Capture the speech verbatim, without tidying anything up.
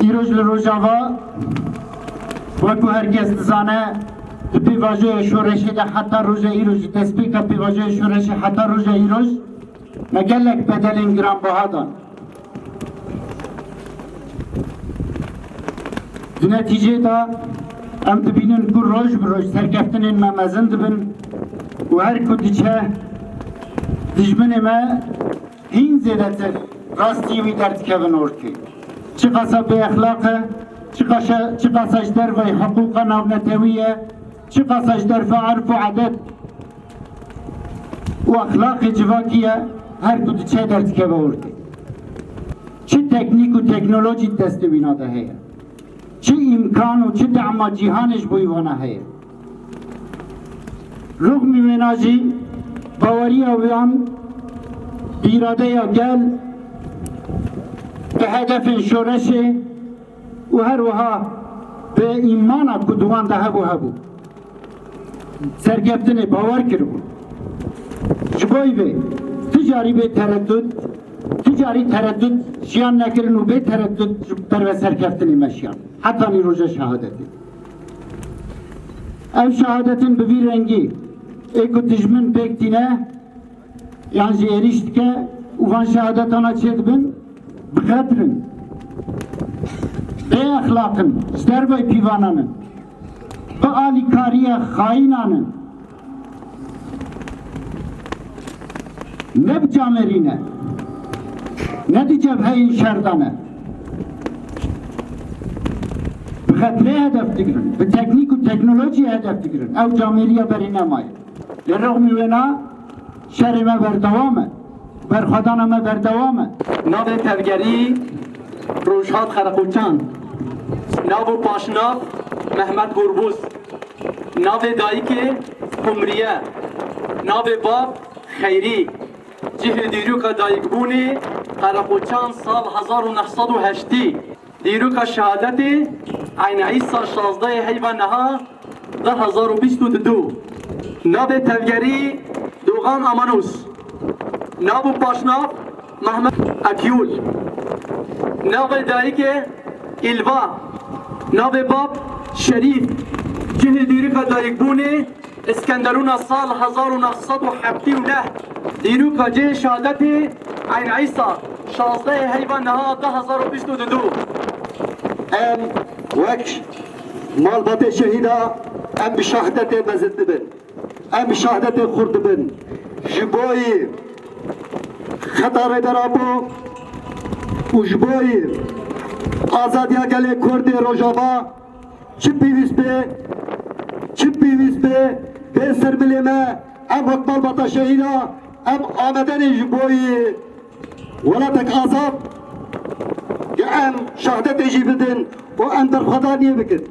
Îroj li Rojava, wekî her kes dizane, di pêvajoya şoreşê de heta roja îroj, destpêka pêvajoya şoreşê heta roja îroj, me gelek bedelên giranbaha dan. Di netîcê de em dibînin ku roj bi roj serkeftinên me mezin dibin û her ku diçe dijminê me hîn zêdetir rastiyê wî derdikevin ortê. Çiqasa bêexlaq e, çiqasa, çiqasa ji derveyî hiqûqa navnetewî ye, çiqasa ji derve erf û edet û exlaqê civakî ye, her ku diçe derdikeve ortê. Çi teknîk û teknolojî di destê wîna de heye, çi îmkan û çi dema cîhanê ji bo wî vana heye. Rûxmî wêna jî baweriya wan bi îradeya gel, bi hedefên şoreşê û her wiha bi îmana ku di wan de hebû hebû. Serkeftinê bawer kiribû. Ji bo vê tu carî bê tereddud, tu carî tereddud jiyan nekirin û bê tereddud ji ber ve serkeftinê me jiyan. Hetanî roja şehadetê. Ev şehadetin bi vî rengî ê ku dijmin pêk tîne, yan jî êrîş dike û van şehadetana çêdibin, bi xetir in, bê exlaq in, ji dervayî pîvanan in, bi alîkariya xayînan in. Ne bi camêrî ne, ne di cebheyên şer de ne. Bi xetirê hedef digirin, bi teknîk û teknolojiyê hedef digirin. Ew camêriya berî nemaye. Li rexmî wêna şerê me berdewam e. Berxwedana me berdewam e. Navê tevgerî Rojhat Xereqoçan. Nav û paşnav Mehmet Gurbuz. Navê dayikê Humriye. Navê bab Xeyrî. Cihê dîroka dayikbûnê Xereqoçan sal hezar û neh sed û heştî. Dîroka şehadetê Eyn Îsa şazdehê heyva niha du hezar û bîst û du. Navê tevgerî Doğan Amanus. Nav û paşnav Mehmet Akyol. Navê dayikê Îlva. Navê bab Şerîf. Cihê dîroka dayikbûnê Îskenderûna sal hezar û neh sed û heftê û neh. Dîroka cihê şehadetê Eyn Îsa, şazdehê heyva niha du hezar û bîst û du. Em wek malbatê şehîda em bi şehadetê mezin dibin. Em bi şehadetê xurt dibin. Ji bo yî xeta Rêber Apo û ji bo yî azadiya gelê Kurdê Rojava çi pêwîst be, çi pêwîst be, bê ser milê me, em wek malbata şehîda, em amade ne ji bo yî welatek azad, ya em şehadetê jî bidin û em berxwedaniyê bikin.